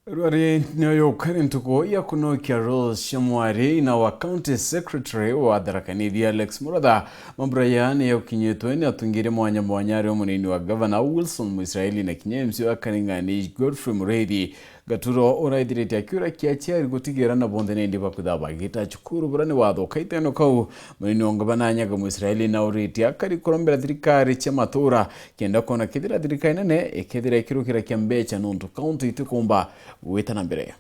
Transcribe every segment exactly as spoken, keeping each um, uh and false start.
Rwari niyo yukari ntuku ya kunokia rules cia mwari na wa County Secretary wa Tharaka Nithi Alex Muratha. Mambura ya ni yakinyitwe ni atungiire mwanya mwanya ari o munini wa gavana Wilson Mwisraeli na kinya M C A wa Karingani Godfrey Muriithi. Gaturo uraithirite akiura kia aciari gutigira na bonthe nindi bakwitha bagita cukuru bura ni watho kaiteno kau. Munini wa gavana Nyaga Mwisraeli na urite akari kurombera thirikari cia matura kenda kwona kethira thirikari nene ikethira ikirukira kia mbeca nontu kaunti itikumba gwita na mbere.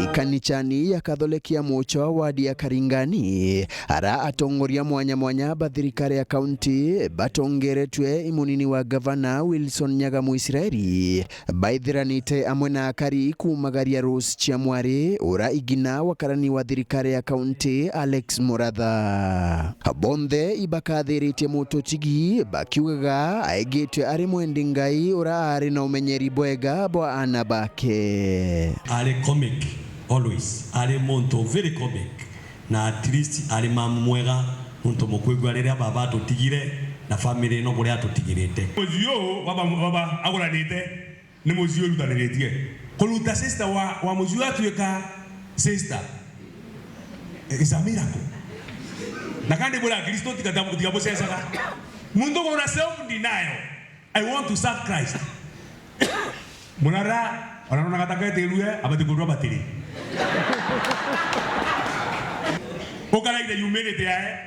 Ikanichani ya Katholikia Mucho wadi ya Karingani, ara atongoria mwanya mwanya ba thirikari ya kaunti batongeretwe i munini wa gavana Wilson Nyaga Mwisraeli, baithiranite amwe na akari kumagaria rules cia mwari ura igina wa karani wa thirikari ya kaunti Alex Muratha. Bonthe ibakathiritie Mutuchigi bakiugaga aigitwe ari mwendi Ngai ura ari na umenyeri bwega bwa ana bake. Ari comic always, ari muntu very comic, na at least ari mamu mwega, muntu mukwigua riria baba atutigire na family ino buria atutigirite. Muciu baba, baba aguranite ni muciu urutaniritie. Kuruta sister wa, wa muciu atuika sister is a miracle. Na kandi bura Kristo tiga, tiga bucecaga. Muntu gura self denial. I want to serve Christ. Murara, ona nona gataka etirue, abati kurua batiri. Ukaraire humility yae.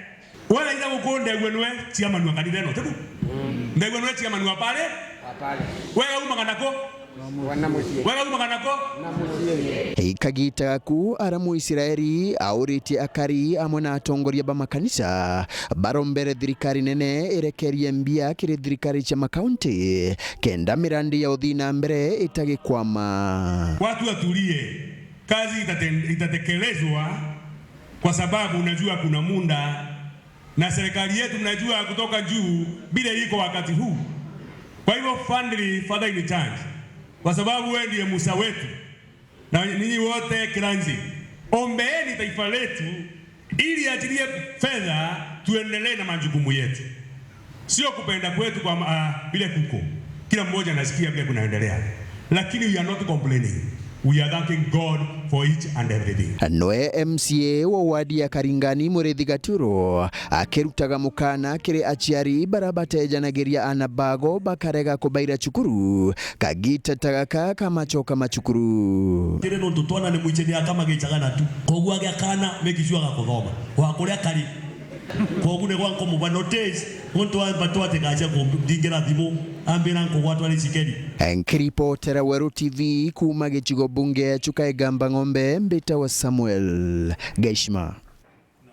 Wega ija guku ndegwe nwe chairman wa kanitha ino, tibu? Ndegwe nwe chairman wa pale? Wa pale. Wega umaga nako? Wana mucii. Wega umaga nako? Na mucii. Ikagita gaku ara Muisraeli auritie akari amwe na atongoria ba makanisa barombere thirikari nene irekerie mbia kiri thirikari cia makaunti kenda mirandi ya uthii na mbere itagikwama. Watu watulie, kazi itate-, itatekelezwa kwa sababu unajua kuna muda na serikali yetu mnajua kutoka juu vile iko wakati huu. Kwa hivyo, finally, Father in charge, kwa sababu wewe ndiye Musa wetu na ninyi wote clergy, ombeeni taifa letu ili achilie fedha tuendelee na majukumu yetu. Sio kupenda kwetu kwa ma-, ah, vile kuko. Kila mmoja anasikia vile kunaendelea. Lakini we are not complaining. We are thanking God for each and everything. Noe M C A wa wadi ya Karingani Muriithi Gaturo akirutaga mukana kiri aciari bara batejanagiria ana bago bakarega kubaira cukuru kagita ta gaka ka machoka ma cukuru. Kiri nontu twana ni mwiche ni aka magichaga na tu. Koguo agia kana make sure gakuthoma. Wa kuria kari. Koguo ni gwa nkumuba notice, muntu amba twatigacia kundingira thimu, ambira nkugwatwa ni cikeri. Nkiripotera Weru T V kuma gicigo bunge Chuka Igamba Ng'ombe, mbitawa Samuel Gaishima.